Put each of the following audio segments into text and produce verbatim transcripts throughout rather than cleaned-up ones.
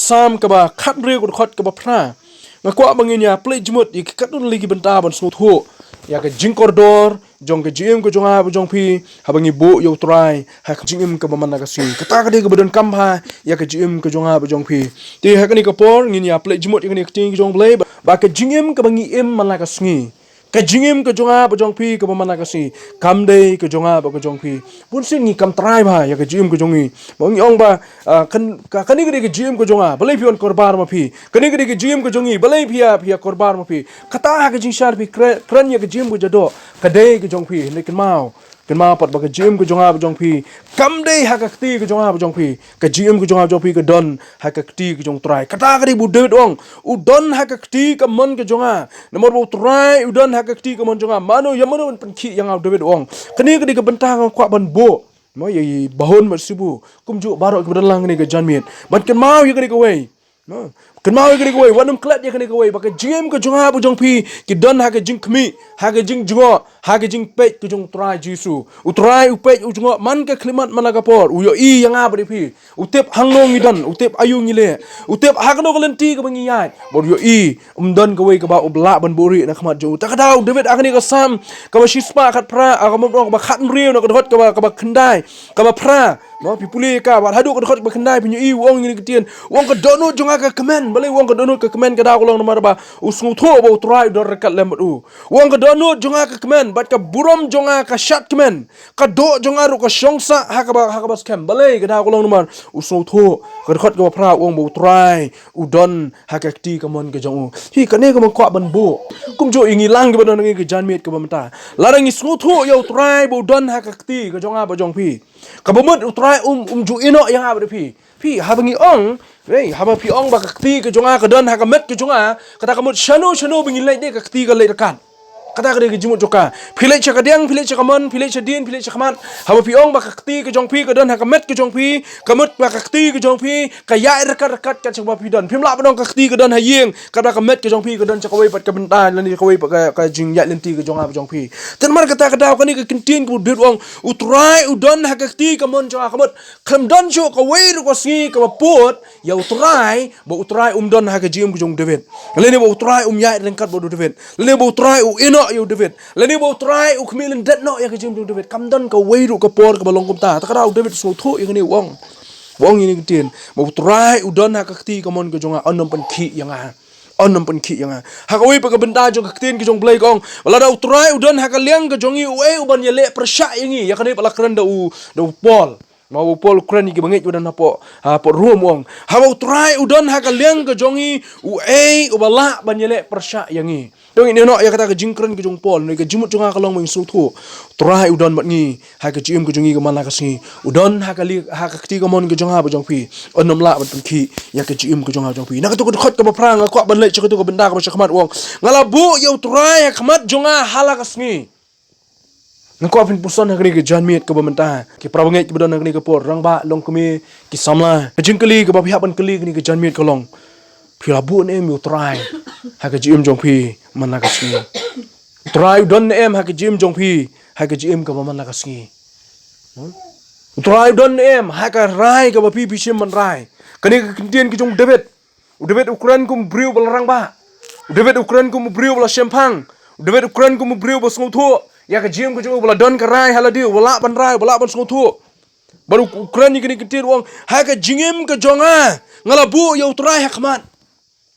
Salm kaba khathynriew ka dkhot kaba phra. Nga kwah ba ngin ïa plie jingmut ïa ki katto katne ki bynta ban sngewthuh ïa ka jingkordor jong ka jingim ka jong nga bad jong phi, haba ngi buh ïa U Trai ha ka jingim kaba man la ka sngi. Kata ka dei kaba donkam bha ïa ka jingim ka jong nga bad jong phi. Te ha kane ka por ngin ïa plie jingmut ïa kane ka ktien ka jong U Blei ba, ba ka jingim kaba ngi im man la ka sngi, ka jingim ka jong nga bad jong phi kaba man la ka sngi, kam dei ka jong nga bad ka jong phi. Bunsien ngi kam trai bha ïa ka jingim ka jong ngi. Ba ngi ong ba, ah, kan, ka, kane ka dei ka jingim ka jong nga, balei phi wan korbar ma phi? Kane ka dei ka jingim ka jong ngi, balei phi ïa, phi ïa korbar ma phi? Kata ha ka jingshai phi kre-, kren ïa ka jingim ka jadoh, ka dei ka jong phi, hynrei kynmaw. Kynmaw pat ba ka jingim ka jong nga bad jong phi kam dei ha ka kti ka jong nga bad jong phi. Ka jingim ka jong nga bad jong phi ka don ha ka kti ka jong U Trai. Kata ka dei ba u David u ong, u don ha ka kti kamon ka jong nga. Namar ba U Trai u don ha ka kti kamon jong nga, mano ïa mano un pynkhih ïa nga, u David u ong. Kane ka dei ka bynta nga kwah ban buh. Mo, ïa i Bahun Matsibu, kumjuh baroh kiba don lang kane ka janmiet, ban kynmaw ïa kane kawei. Mo, kynmaw ïa kane kawei, wat nym klet ïa kane kawei, ba ka jingim ka jong nga bad jong phi ki don ha ka jingkhmih, ha ka jingjngoh, ha ka jingpeit ka jong U Trai Jisu. U Trai u peit, u jngoh man ka khyllipmat man la ka por, u ïohi ïa nga bad ïa phi. U tip hangno ngi don, u tip aïu ngi leh, u tip ha kano ka lynti kaba ngi ïaid. Bad u ïohi, ym don kawei kaba u lah ban buhrieh na khmat jong u. Ta ka daw u David ha kane ka Salm kaba shispah khatphra, ah, kaba, kaba khathynriew, na ka dkhot kaba, kaba khyndai, kaba phra. Mo, phi pule ka, bad haduh ka dkhot kaba khyndai phin ïohi u ong ïa kane ka ktien. U ong ka dohnud jong nga ka kmen. Balei u ong ka dohnud ka kmen? Ka daw ka long namar ba u sngewthuh ba U Trai u don ryngkat lem bad u. U ong ka dohnud jong nga ka kmen, bad ka burom jong nga ka shad kmen. Ka doh jong nga ruh ka shong sah ha kaba, ha kaba skhem. Balei? Ka daw ka long namar u sngewthuh. Ka dkhot kaba phra u ong ba U Trai u don ha ka kti kamon ka jong u. Hi, kane kaba nga kwah ban buh. Kumjuh ïa ngi lang kiba don ha kane ka janmiet kaba mynta, lada ngi sngewthuh ïa U Trai ba u don ha ka kti ka jong nga bad jong phi, kaba mut U Trai um, um ju ïehnoh ïa nga bad ïa phi. Phi, haba ngi ong, hei, haba phi ong ba ka kti ka jong nga ka don ha ka met ka jong nga, kata ka mut shano shano ba ngi leit de ka kti ka leit ryngkat. Kata ka dei ka jingmut jong ka. Phi leit sha kadiang, phi leit sha kamon, phi leit shadien, phi leit shakhmat, haba phi ong ba ka kti ka jong phi ka don ha ka met ka jong phi, ka mut ba ka kti ka jong phi ka ïaid ryngkat ryngkat kat sha kaba phi don. Phim lah ban ong ka kti ka don ha ïing, katba ka met ka jong phi ka don sha kawei pat ka bynta, lane kawei pat ka, ka jingïaid lynti ka jong nga bad jong phi. Te namar kata ka daw kane ka kyntien kaba u David u ong, U Trai u don ha ka kti kamon jong nga, ka mut khlem don shuh kawei ruh ka sngi kaba pud ïa U Trai, ba U Trai um don ha ka jingim ka jong u David, lane ba U Trai um ïaid ryngkat bad u David, lane ba U Trai u ïehnoh ïa u David, lane ba U Trai u khmih lyndet noh ïa ka jingim jong u David. Kam don kawei ruh ka por kaba long kumta. Ta ka daw u David u sngewthuh ïa kane, u ong, u ong ïa kane ka ktien, ba U Trai u don ha ka kti kamon ka jong nga, un nym pynkhih ïa nga. Un nym pynkhih ïa nga. Ha kawei pat ka bynta jong ka ktien ka jong U Blei ka ong, lada U Trai u don ha ka liang ka jong ngi, uei uban ïaleh pyrshah ïa ngi? Ïa kane pat la kren da u, da u Paul. Namar u Paul u kren ïa kiba ngeit ba don hapoh, hapoh Rom, u ong, haba U Trai u don ha ka liang ka jong ngi, uei uba lah ban ïaleh pyrshah ïa ngi? Te ngin ïehnoh ïa kata ka jingkren ka jong u Paul, ne ka jingmut jong nga ka long ba ngin sngewthuh U Trai u don bad ngi ha ka jingim ka jong ngi ka man la ka sngi. U don ha ka li-, ha ka kti kamon ka jong nga bad jong phi. Un nym lah ban pynkhih ïa ka jingim ka jong nga bad jong phi. Na kato ka dkhot kaba phra, nga kwah ban leit sha kato ka bynta kaba shakhmat, u ong, nga la buh ïa U Trai ha khmat jong nga ha la ka sngi. Nga kwah phin puson ha kane ka janmiet kaba mynta, ki para bangeit kiba don ha kane ka por, rangbah, longkmie, ki samla, ka jingkylli kaba phi hap ban kylli ha kane ka janmiet ka long, phi la buh ne em ïa U Trai ha ka jingim jong phi man la ka sngi? U Trai u don ne em ha ka jingim jong phi ha ka jingim kaba man la ka sngi? Hmm? U Trai u don ne em ha ka rai kaba phi, phi shim ban rai? Kane ka kyntien ka jong u David. U David u kren kum u briew ba la rangbah. U David u kren kum u briew ba la shemphang. U David u kren kum u briew ba sngewthuh ïa ka jingim ka jong u, ba la don ka rai ha lade, u ba lah ban rai, u ba lah ban sngewthuh. Bad u, u kren ïa kane ka ktien, u ong, ha ka jingim ka jong nga, nga la buh ïa U Trai ha khmat.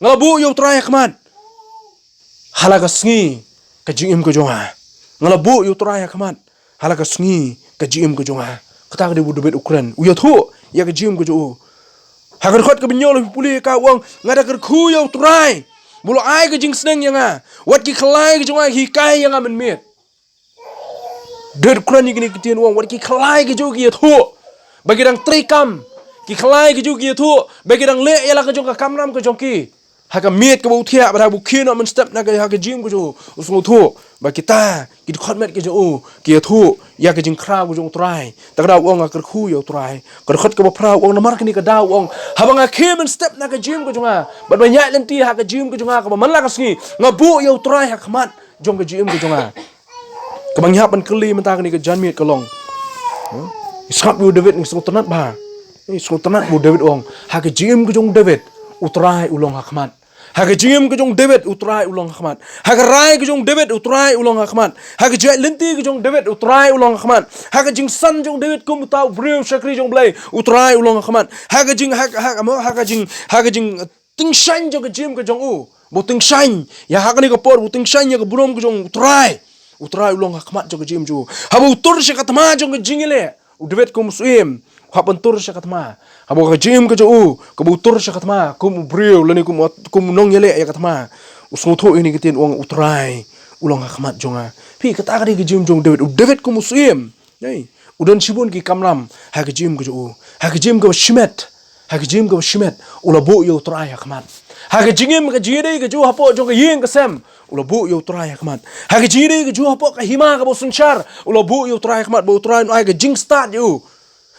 Nga la buh ïa U Trai ha khmat ha la ka sngi, ka jingim ka jong nga. Nga la buh ïa U Trai ha khmat ha la ka sngi, ka jingim ka jong nga. Kata ka dei ba u David u kren, u ïathuh ïa ka jingim ka jong u. Ha ka dkhot kaba hynñiew lada phi pule ka, u ong, nga da kyrkhu ïa U Trai ba u la ai ka jingsneng ïa nga. Wat ki khyllai ki jong nga ki hikai ïa nga mynmiet. David u kren ïa kine ki ktien, u ong, wat ki khyllai ki jong u ki ïathuh ba ki dang treikam. Ki khyllai ki jong u ki ïathuh ba ki dang leh ïa la ka jong ka kamram ka jong ki ha ka miet kaba u thiah, bad haba u khie noh mynstep na ka, ha ka jingim ka jong u, u sngewthuh ba kita ki dkhot met ki jong u ki ïathuh ïa ka jingkhraw ka jong U Trai. Ta ka daw u ong, nga kyrkhu ïa U Trai. Ka dkhot kaba phra u ong, namar kane ka daw u ong, haba nga khie mynstep na ka jingim ka jong nga bad ban ïaid lynti ha ka jingim ka jong nga kaba man la ka sngi, nga buh ïa U Trai ha khmat jong ka jingim ka jong nga. Kaba ngi hap ban kylli mynta kane ka janmiet ka long, hmm? Ngi sngap ïa u David, ngi sngewtynnat bha. Ngi sngewtynnat ba u David u ong, ha ka jingim ka jong u David, U Trai u long ha khmat. Ha ka jingim ka jong David, U Trai u long ha khmat. Ha ka rai ka jong David, U Trai u long ha khmat. Ha ka jingïaid lynti ka jong David, U Trai u long ha khmat. Ha ka jingsan jong David kum uta u briew shakri jong U Blei, U Trai u long ha khmat. Ha ka jing, ha, ha, ha, ha ka jing, ha ka jingtyngshaiñ jong ka jingim ka jong u, ba u tyngshaiñ ïa ha kane ka por, ba u tyngshaiñ ïa ka burom ka jong U Trai, U Trai u long ha khmat jong ka jingim jong u. Haba u tur sha ka thma jong ka jingïaleh, u David kum u syiem, u hap ban tur sha ka thma. Haba ka jingim ka jong u, kaba u tur sha ka thma kum u briew lane kum u, kum u nongïaleh ïa ka thma, u sngewthuh ïa kine ki ktien, u ong, U Trai u long ha khmat jong nga. Phi, kata ka dei ka jingim jong u David. U David kum u syiem, ei, u don shibun ki kamram ha ka jingim ka jong u. Ha ka jingim kaba shimet, ha ka jingim kaba shimet, u la buh ïa U Trai ha khmat. Ha ka jingim, ka jingïadei ka jong u hapoh jong ka ïing ka sem, u la buh ïa U Trai ha khmat. Ha ka jingïadei ka jong u hapoh ka hima kaba u synshar, u la buh ïa U Trai ha khmat, ba U Trai un ai ka jingstad ïa u.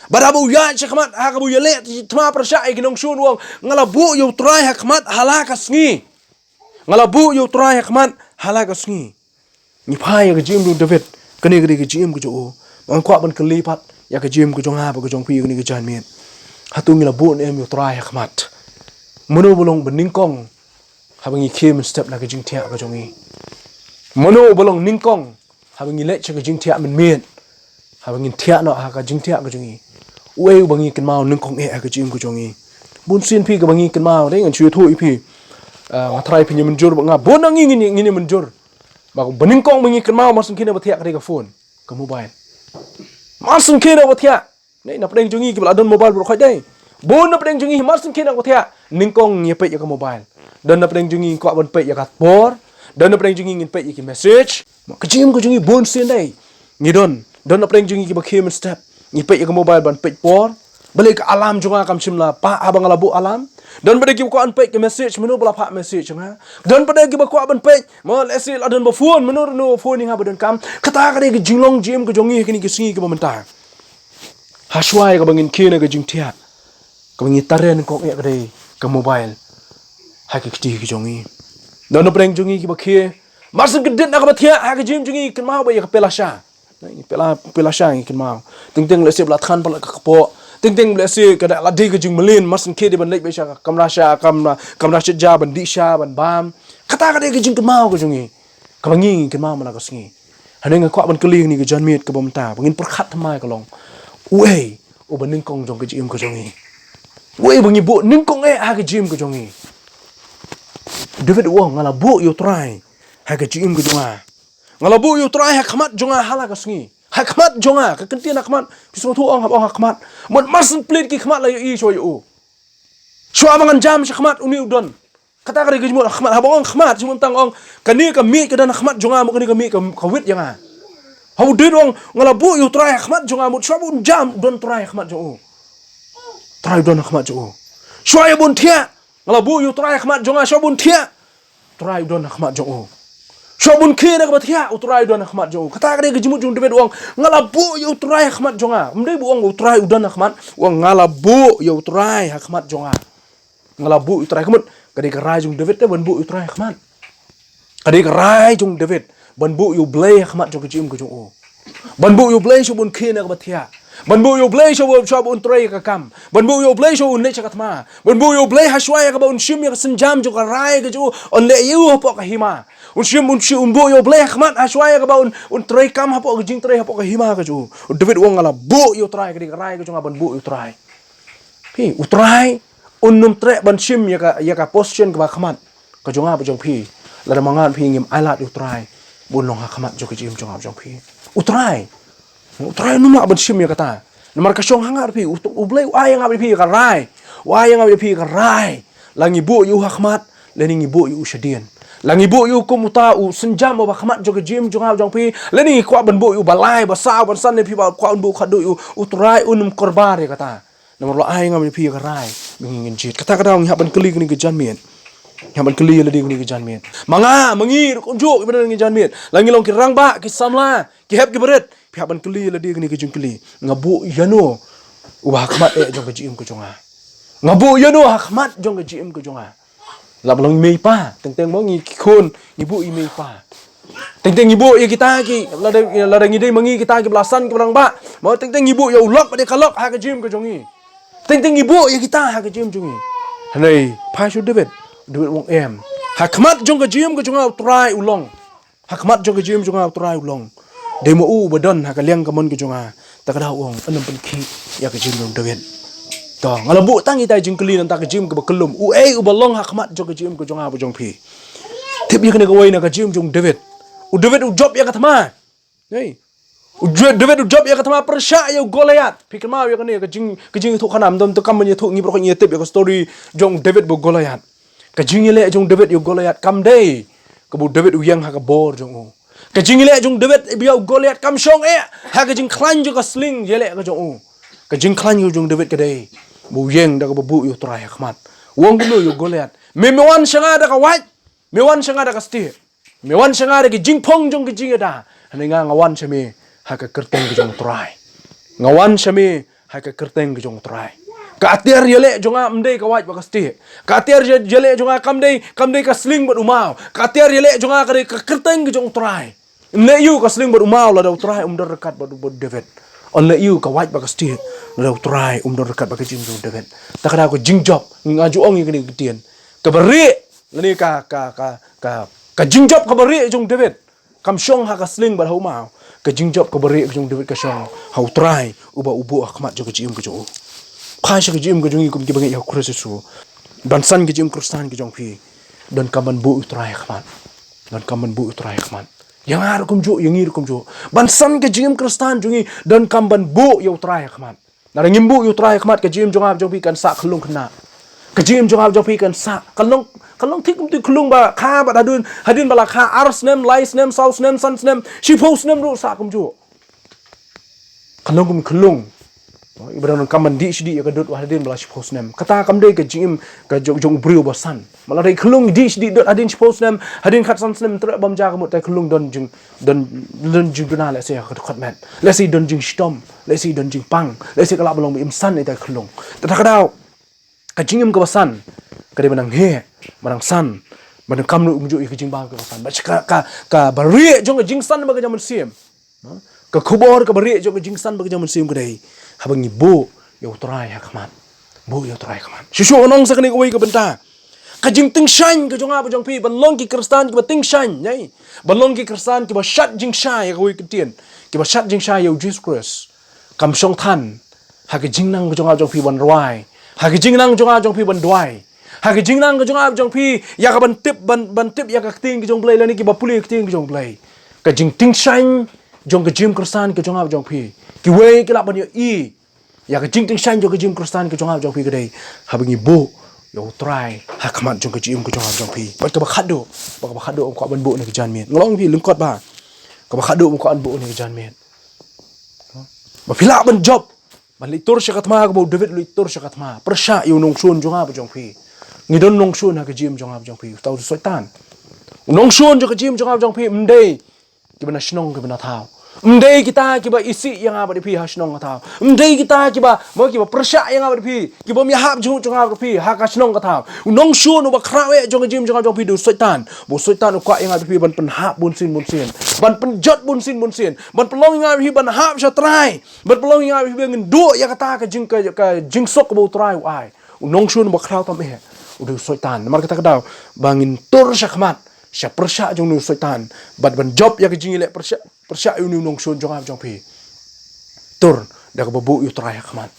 Bad haba u ïaid sha khmat, ha kaba u ïaleh thma pyrshah ïa ki nongshun, u ong, nga la buh ïa U Trai ha khmat ha la ka sngi. Nga la buh ïa U Trai ha khmat ha la ka sngi. Ngi phai ïa ka jingim jong u David, kane ka dei ka jingim ka jong u. Nga kwah ban kylli pat ïa ka jingim ka jong nga bad ka jong phi ïa kane ka janmiet. Hato ngi la buh ne em ïa U Trai ha khmat? Mano ba long ba nyngkong haba ngi khie mynstep na ka jingthiah ka jong ngi? Mano ba long nyngkong haba ngi leit sha ka jingthiah mynmiet, haba ngin thiah noh ha ka jingthiah ka jong ngi? Uei uba ngi kynmaw nyngkong eh ha ka jingim ka jong ngi? Bun sien phi, kaba ngi kynmaw, dei ngan shu ïathuh ïa phi. Ah, nga tharai phin ïa mynjur bad nga, bun na ngi ngin, ngin ïa mynjur. Ba, ba nyngkong ba ngi kynmaw mar shu khie na ba thiah ka dei ka phone, ka mobile. Mar shu khie na ba thiah. Dei, na pdeng jong ngi kiba la don mobile baroh khoit, dei. Bun na pdeng jong ngi mar shu khie na ba thiah, nyngkong ngi peit ïa ka mobile. Don na pdeng jong ngi kwah ban peit ïa ka por. Don na pdeng jong ngi ngin peit ïa ki message. Ka jingim ka jong ngi bun sien, dei. Ngi don, don na pdeng jong ngi kiba khie mynstep, ngi peit ïa ka mobile ban peit por. Balei ka alarm jong nga kam shym la pah haba nga la buh alarm? Don pat de kiba kwah ban peit ka message, mano ba la phah message jong nga? Don pat de kiba kwah ban peit, mo, lehse la don ba phone, mano ruh ba phone ïa nga ba donkam? Kata ka dei ka jinglong jingim ka jong ngi ha kine ki sngi kiba mynta. Ha shuwa ïa kaba ngin khie na ka jingthiah, kaba ngi tyrwa nyngkong eh ka dei ka mobile ha ki kti ki jong ngi. Don na pdeng jong ngi kiba khie, mar shu kyndit na kaba thiah ha ka jingim jong ngi, kynmaw ba ïa ka pela sha. Ngi pela, pela sha ngi kynmaw. Teng teng lehse ba la than palat ka kpoh. Teng teng lehse ka da la dei ka jingmlien, mar shu khie dei ban leit beit sha ka kamra sha, kamra, kamra shet ja ban dih sha, ban bam. Kata ka dei ka jingkynmaw ka jong ngi, kaba ngi, ngi kynmaw man la ka sngi. Hangne nga kwah ban kylli ïa kane ka janmiet kaba mynta, ba ngin pyrkhat thymmai ka long, uei uba nyngkong jong ka jingim ka jong ngi? Uei ba ngi buh nyngkong eh ha ka jingim ka jong ngi? David u ong, nga la buh ïa U Trai ha ka jingim ka jong nga. Nga la buh ïa U Trai ha khmat jong nga ha la ka sngi. Ha khmat jong nga, ka kyntien ha khmat, phi sngewthuh, ong haba ong ha khmat, mut mar shu plied ki khmat la ïohi shuwa ïa u. Shuwa ba ngan jam sha khmat, une u don. Kata ka dei ka jingmut ha khmat, haba ong khmat, shu mynta ong, kane ka miej ka don ha khmat jong nga, mut kane ka miej ka, ka wit ïa nga. Haba u David u ong, nga la buh ïa U Trai ha khmat jong nga, mut shuwa ba un jam, don Trai ha khmat jong u. Trai u don ha khmat jong u. Shuwa ïa ba un thiah, nga la buh ïa U Trai ha khmat jong nga, shuwa ba un thiah, Trai u don ha khmat jong u. Shuwa ba un khie na kaba thiah, U Trai u don ha khmat jong u. Kata ka dei ka jingmut jong u David, u ong, nga la buh ïa U Trai ha khmat jong nga. Ym dei ba u ong U Trai u don ha khmat, u ong, nga la buh ïa U Trai ha khmat jong nga. Nga la buh ïa U Trai, ka mut ka dei ka rai jong u David te ban buh ïa U Trai ha khmat. Ka dei ka rai jong u David ban buh ïa U Blei ha khmat jong ka jingim ka jong u. Ban buh ïa U Blei shuwa ba un khie na kaba thiah. Ban buh ïa U Blei shuwa ba, shuwa ba un trei ïa ka kam. Ban buh ïa U Blei shuwa un leit sha ka thma. Ban buh ïa U Blei ha shuwa ïa kaba un shim ïa ka sienjam jong ka rai ka jong u, un leh ïa u hapoh ka hima. Un shim, un shim, un buh ïa U Blei ha khmat ha shuwa ïa kaba un, un trei kam hapoh ka jingtrei hapoh ka hima ka jong u. U David u ong, nga la buh ïa U Trai, ka dei ka rai ka jong nga ban buh ïa U Trai. Phi, U Trai un ym treh ban shim ïa ka, ïa ka position kaba ha khmat ka jong nga bad jong phi, lada ma nga bad phi ngim ailad ïa U Trai ba un long ha khmat jong ka jingim jong nga bad jong phi. U Trai, U Trai un ym lah ban shim ïa kata. Namar ka shong ha nga bad phi, U, U Blei u ai ïa nga bad phi ïa ka rai. U ai ïa nga bad phi ïa ka rai. La ngi buh ïa u ha khmat, lane ngi buh ïa u shadien. La ngi buh ïa u kum uta u sienjam uba ha khmat jong ka jingim jong nga bad jong phi, lane ngi kwah ban buh ïa u ba lai, ba saw, ban san, ne phi ba kwah un buh khadduh ïa u, U Trai un ym kyrpad ïa kata. Namar u la ai ïa nga bad ïa phi ïa ka rai ba ngi ngin jied. Kata ka daw ngi hap ban kylli kane ka janmiet. Ngi hap ban kylli ïa lade kane ka janmiet. Ma nga, ma ngi ruh kumjuh kiba don kane ka janmiet, la ngi long ki rangbah, ki samla, ki hep ki barit, phi hap ban kylli ïa lade kane ka jingkylli. Nga buh ïano uba ha khmat eh jong ka jingim ka jong nga? Nga buh ïano ha khmat jong ka jingim ka jong nga? Lah ba long i mei i pa, teng teng mo ngi ki khun, ngi buh i mei i pa. Teng teng ngi buh ïa kita ki, lada, lada ngi dei ma ngi kita kiba la san, kiba rangbah, mo, teng teng ngi buh ïa u lok bad ïa ka lok ha ka jingim ka jong ngi. Teng teng ngi buh ïa kita ha ka jingim jong ngi. Hynrei phai sha u David, u David u ong em. Ha khmat jong ka jingim ka jong nga u Trai u long. Ha khmat jong ka jingim jong nga u Trai u long. Dei ma u uba don ha ka liang ka mon ka jong nga. Ta ka daw u ong, yn ym pynkhih ïa ka jingim jong u David. To, nga la buh tang itai i jingkylli na ka bynta ka jingim kaba kyllum. Uei uba long ha khmat jong ka jingim ka jong nga bad jong phi? Tip ïa kane kawei na ka jingim jong u David. U David u jop ïa ka thma. Hei. U Ju-, David u jop ïa ka thma pyrshah ïa u Goliath. Phi kynmaw ïa kane ka jing, ka jingïathuh khana, ym don te kam ban ïathuh, ngi baroh ngi tip ïa ka story jong u David bad u Goliath. Ka jingïaleh jong u David ïa u Goliath kam dei kaba u David u ïeng ha ka bor jong u. Ka jingïaleh jong u David ïa u Goliath kam shong eh ha ka jingkhlaiñ jong ka sling ïaleh ka jong u. Ka jingkhlaiñ jong u David ka dei ba u ïeng da kaba buh ïa u Trai ha khmat. U ong kumno ïa u Goliath? Me, me wan sha nga da ka wait. Me wan sha nga da ka stieh. Me wan sha nga da ki jingphong jong ki jingïada. Hynrei nga, nga wan sha me ha ka kyrteng ka jong u Trai. Nga wan sha me ha ka kyrteng ka jong u Trai. Ka atiar ïaleh jong nga kam dei ka wait bad ka stieh. Ka atiar ïa-, ïaleh jong nga kam dei, kam dei ka sling bad u maw. Ka atiar ïaleh jong nga ka dei ka kyrteng ka jong u Trai. Ym leh ïa u ka sling bad u maw lada u Trai um don ryngkat bad u, bad u David. Ym leh ïa u ka wait bad ka stieh lada u Trai um don ryngkat bad ka jingim jong u David. Ta ka daw ka jingjop, nga ju ong ïa kane ka ktien. Kaba rieh, lane ka, ka, ka, ka, ka jingjop kaba rieh jong u David kam shong ha ka sling bad ha u maw. Ka jingjop kaba rieh ka jong u David ka shong ha u Trai uba u buh ha khmat jong ka jingim ka jong u. Phai sha ka jingim ka jong ngi kum kiba ngeit ïa u Khrist Jisu. Ban san ka jingim Khristan ka jong phi, donkam ban buh ïa u Trai ha khmat. Donkam ban buh ïa u Trai ha khmat. Ïa nga ruh kumjuh, ïa ngi ruh kumjuh. Ban san ka jingim Khristan jong ngi, donkam ban buh ïa u Trai ha khmat. Lada ngim buh ïa u Trai ha khmat, ka jingim jong nga bad jong phi kan sah khyllung khynnah. Ka jingim jong nga bad jong phi kan sah, kan long, kan long thik kumtu i khyllung ba kha bad hadien, hadien ba la kha ar snem, lai snem, saw snem, san snem, shiphew snem ruh sah kumjuh. Kan long kum i khyllung. Iba donkam ban dih shi dih ïa ka dud wat hadien ba la shiphew snem. Kata kam dei ka jingim ka jong, jong u briew ba san. Ba la dei khyllung dih shi dih dud hadien shiphew snem, hadien khatsan snem, treh bam ja ka mut, te khyllung don jing, don, don jingduna lehse ha ka dkhot met. Lehse don jingshitom, lehse don jingpang, lehse ka lah ba long ba im san ïa te khyllung. Te ta ka daw, ka jingim kaba san ka dei ba nang heh, ba nang san, ba nang kam ruh kumjuh ïa ka jingbam kaba san. Bad ka, ka, kaba rieh jong ka jingsan bad ka jingmynsiem. Ka khubor kaba rieh jong ka jingsan bad ka jingmynsiem ka dei haba ngi buh ïa u Trai ha khmat. Buh ïa u Trai ha khmat. Shuh shuh ngan ong sa kane kawei ka bynta. Ka jingtyngshaiñ ka jong nga bad jong phi ban long ki Khristan kiba tyngshaiñ, nai. Ban long ki Khristan kiba shad jingshai, ïa kawei ka ktien, kiba shad jingshai ïa u Jisu Khrist. Kam shong than ha ka jingnang ka jong nga jong phi ban rwai, ha ka jingnang jong nga jong phi ban duwai, ha ka jingnang ka jong nga jong phi ïa ka ban tip, ban, ban tip ïa ka ktien ka jong u Blei lane kiba pule ïa ka ktien ka jong u Blei. Ka jingtyngshaiñ jong ka jingim Khristan ka jong nga jong phi, kiwei ki lah ban ïohi ïa ka jingtyngshaiñ jong ka jingim Khristan ka jong nga jong phi ka dei haba ngi buh ïa u Trai ha khmat jong ka jingim ka jong nga jong phi. Bad kaba khatduh, bad kaba khatduh, ym kwah ban buh na ka janmiet. Nga ong phi lyngkot ba kaba khatduh, ym kwah ban buh na ka janmiet. Ba phi lah ban jop, ban leit tur sha ka thma kaba u David u leit tur sha ka thma, pyrshah ïa u nongshun jong nga bad jong phi. Ngi don nongshun ha ka jingim jong nga bad jong phi, uta u Soitan. U nongshun jong ka jingim jong nga bad jong phi ym dei kiba na shnong kiba na thaw. Ym dei kita kiba isih ïa nga bad ïa phi ha shnong ha thaw. Ym dei kita kiba, mo, kiba pyrshah ïa nga bad ïa phi, kibym ïahap jingmut jong nga bad ïa phi ha ka shnong ka thaw. U nongshun uba khraw eh jong ka jingim jong nga jong phi dei u Soitan. Ba u Soitan u kwah ïa nga bad ïa phi ban pynhap bunsien bunsien, ban pynjot bunsien bunsien, ban pynlong ïa nga bad ïa phi ban hap sha trai, ban pynlong ïa nga bad ïa phi ba ngin duh ïa kata ka jing, ka, ka jingsuk kaba u Trai u ai. U nongshun uba khraw tam eh u dei u Soitan. Namar kata ka daw ba ngin tur sha khmat sha pyrshah jong une u Soitan, bad ban jop ïa ka jingïaleh pyrshah, pyrshah ïa une u nongshun jong nga jong phi. Tur da kaba buh ïa u Trai ha khmat.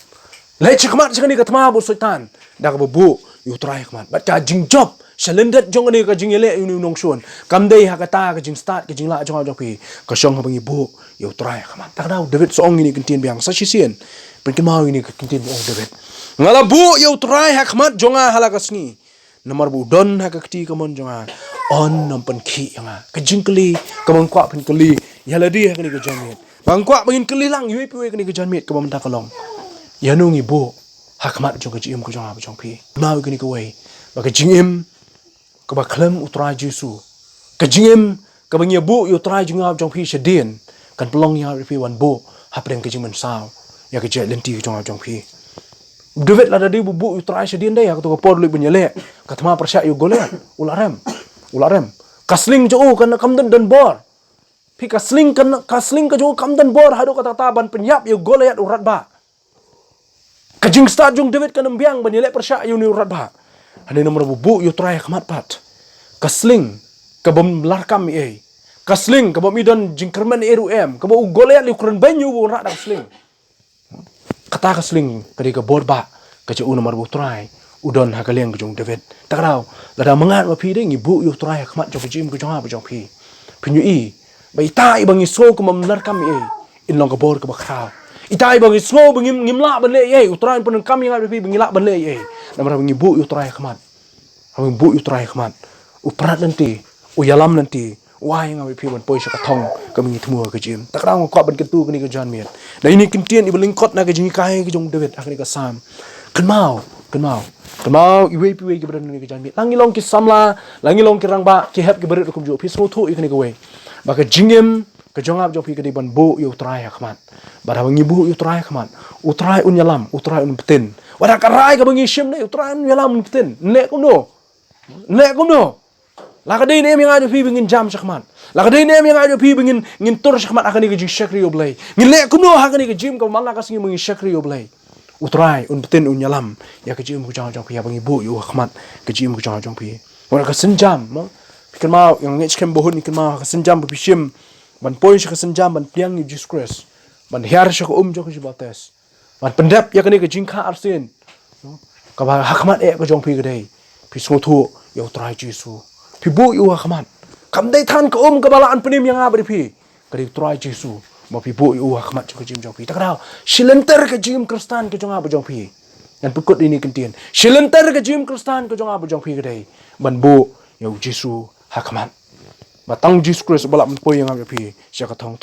Leit sha khmat sha kane ka thma bad u Soitan da kaba buh ïa u Trai ha khmat. Bad ka jingjop sha lyndet jong kane ka jingïaleh ïa une u nongshun kam dei ha kata ka jingstad ka jinglah jong nga jong phi. Ka shong haba ngi buh ïa u Trai ha khmat. Ta ka daw David sa ong ïa kine ki ktien biang sa shisien. Pynkynmaw ïa kine ki ktien ba ong u David. Nga la buh ïa u Trai ha khmat jong nga ha la ka sngi. Namar ba u don ha ka kti kamon jong nga, un ym pynkhih ïa nga. Ka jingkylli kaba nga kwah pynkylli ïa lade ha kane ka janmiet, ba nga kwah ba ngin kylli lang iwei pa iwei ha kane ka janmiet kaba mynta ka long: Ïano ngi buh ha khmat jong ka jingim ka jong nga bad jong phi? Kynmaw ïa kane kawei, ba ka jingim kaba khlem u Trai Jisu, ka jingim kaba ngi ïa buh ïa u Trai jong nga bad jong phi shadien, kan pynlong ïa nga bad phi wan buh hapdeng ka jingmynsaw ïa ka jait lynti ka jong nga bad jong phi. David lada dei ba u buh ïa u Trai shadien, dei ha kato ka por u leit ban ïaleh ka thma pyrshah ïa u Goliath, u la rem. U la rem. Ka sling jong u kan, kam don, don bor. Phi, ka sling kan, ka sling ka jong u kam don bor haduh katta katta ban pynïap ïa u Goliath u radbah. Ka jingstad jong u David kan ym biang ban ïaleh pyrshah ïa une u radbah. Hangne namar ba u buh ïa u Trai ha khmat pat. Ka sling, ka bym lah kam ei ei. Ka sling, ka bym i don jingkyrmen ei ruh em. Kaba u Goliath u kren beiñ ïa u ba un rah da ka sling. Kata ka sling, ka dei ka bor ba, ka jong u namar ba u Trai u don ha ka liang ka jong u David. Ta ka daw, lada ma nga ma phi dei ngi buh ïa u Trai ha khmat jong ka jingim ka jong nga bad jong phi. Phin ïohi ba ita i ba ngi sngew ka bym lah kam ei ei, in long ka bor kaba khraw. Ita i ba ngi sngew ba ngim, ngim lah ban leh ei ei, u Trai un pyndonkam ïa nga bad phi ba ngi lah ban leh ei ei. Namar ba ngi buh ïa u Trai ha khmat. Haba ngi buh ïa u Trai ha khmat, u prat lynti, u ïalam lynti, u ai ïa nga bad phi ban poi sha ka thong kaba ngi thmu ha ka jingim. Ta ka daw nga kwah ban kyntu kane ka janmiet. Da ine i kyntien iba lyngkot na ka jinghikai ka jong u David ha kane ka Salm. Kynmaw, kynmaw, kynmaw iwei pa iwei kiba don ha kane ka janmiet. La ngi long ki samla, la ngi long ki rangbah, ki hep kiba rit ruh kumjuh. Phi sngewthuh ïa kane kawei, ba ka jingim ka jong nga bad jong phi ka dei ban buh ïa u Trai ha khmat. Bad haba ngi buh ïa u Trai ha khmat, u Trai un ïalam, u Trai un btin. Wat ha ka rai kaba ngi shim ne, u Trai un ïalam, un btin. Leh kumno? Leh kumno? La ka dei ne em ïa nga ïa phi ba ngin jam sha khmat? La ka dei ne em ïa nga ïa phi ba ngin, ngin tur sha khmat ha kane ka jingshakri ïa u Blei? Ngin leh kumno ha kane ka jingim kaba man la ka sngi ba ngin shakri ïa u Blei? U Trai un btin, un ïalam ïa ka jingim ka jong nga jong phi, haba ngi buh ïa u ha khmat ka jingim ka jong nga jong phi. Wat ha ka sienjam, mo? Phi kynmaw, ïa nga ngeit skhem ba hun ngi kynmaw ha ka sienjam ba phi shim ban poi sha ka sienjam ban pdiang ïa u Jisu Khrist, ban hiar sha ka um jong ka jingbatis, ban pyndep ïa kane ka jingkha arsien, no? Kaba ha khmat eh ka jong phi ka dei, phi sngewthuh ïa u Trai Jisu, phi buh ïa u ha khmat. Kam dei than ka um kaba lah ban pynim ïa nga bad ïa phi, ka dei u Trai Jisu ba phi buh ïa u ha khmat jong ka jingim jong phi. Ta ka daw, shi lynter ka jingim Khristan ka jong nga bad jong phi. Ngan pynkut ine i kyntien. Shi lynter ka jingim Khristan ka jong nga bad jong phi ka dei ban buh ïa u Jisu ha khmat. Ba tang u Jisu Khrist uba lah ban poi ïa nga bad ïa phi sha ka thong.